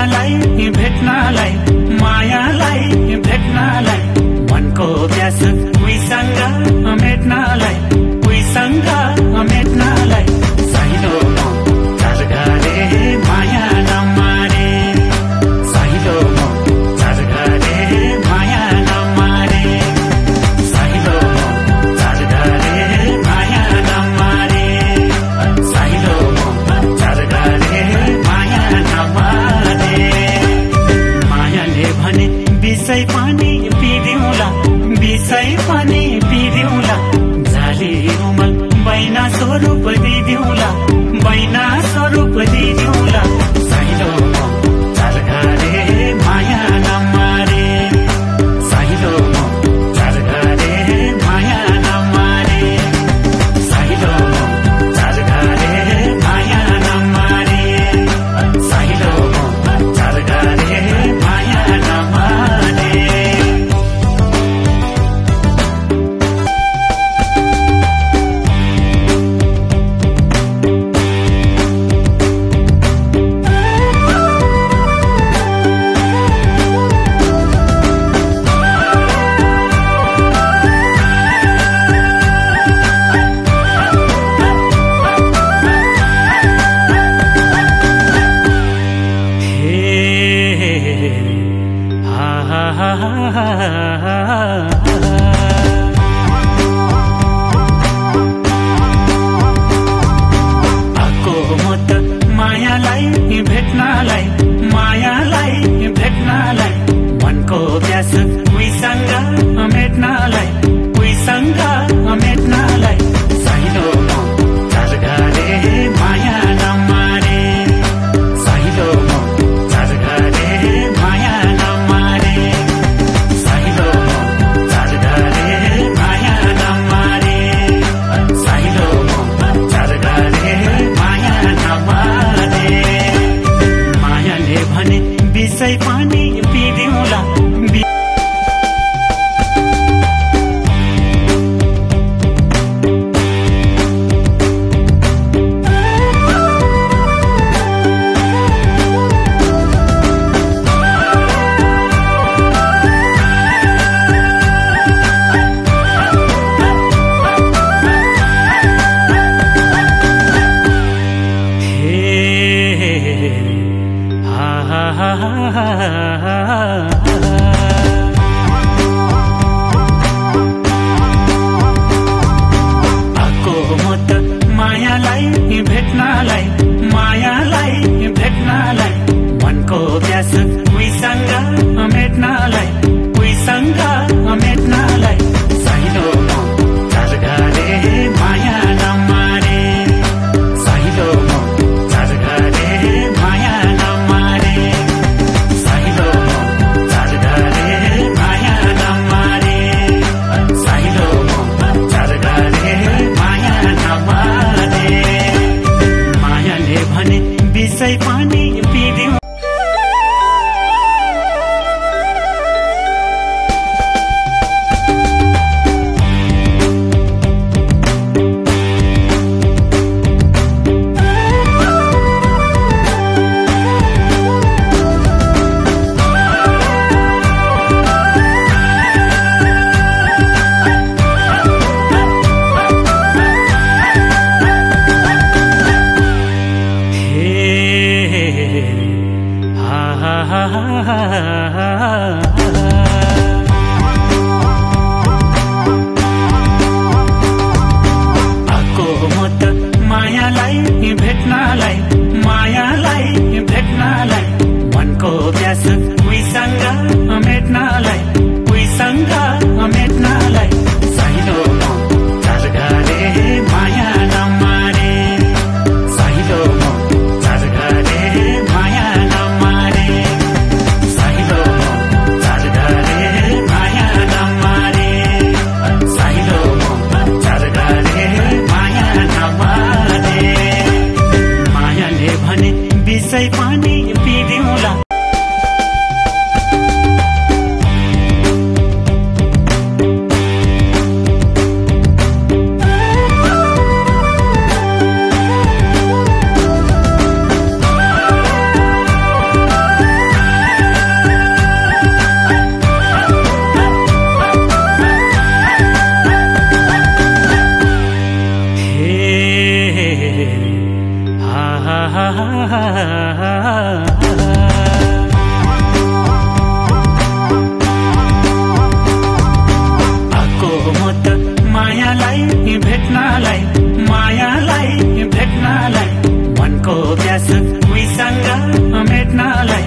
मायालाई भेट्नलाई मायालाई भेट्नलाई मनको प्यास उहीसँग मेट्नलाई उहीसँग मेट्नलाई साइलो म चारघरे माया नमारे साइलो म चारघरे माया नमारे साइलो म चारघरे माया नमारे साइलो म चारघरे माया नमारे मायाले भने विषय पानी पिदिउँला विषय पानी पिदिउँला जाली उमल बैना स्वरूप दिदिउँला बैना स्वरूप दिदिउँला साइलो म चारघरे माया नमारे साइलो म चारघरे माया नमारे साइलो म चारघरे माया नमारे साइलो म चारघरे माया नमारे आको म त मायालाई भेट्नलाई मायालाई भेट्नलाई मनको प्यास उहीसँग मेट्नलाई उहीसँग मेट्नलाई साइलो म चारघरे माया नमारे साइलो म चारघरे माया नमारे साइलो म चारघरे माया नमारे साइलो म चारघरे माया नमारे मायाले भने विषय पानी पिदिउँला आको म त मायालाई भेट्नलाई मायालाई भेट्नलाई मनको प्यास उहीसँग मेट्नलाई उहीसँग मेट्नलाई साइलो म चारघरे माया नमारे साइलो म चारघरे माया नमारे साइलो म चारघरे माया नमारे साइलो म चारघरे माया नमारे मायाले भने विषय पानी पिदिउँ आको म त मायालाई भेट्नलाई मायालाई भेट्नलाई मनको प्यास उहीसँग मेट्नलाई उहीसँग मेट्नलाई साइलो म चारघरे माया नमारे साइलो म चारघरे माया नमारे साइलो म चारघरे माया नमारे साइलो म चारघरे माया नमारे मायाले भने विषय पानी पिदिउँला आको म त मायालाई भेट्नलाई मनको प्यास उहीसँग मेट्नलाई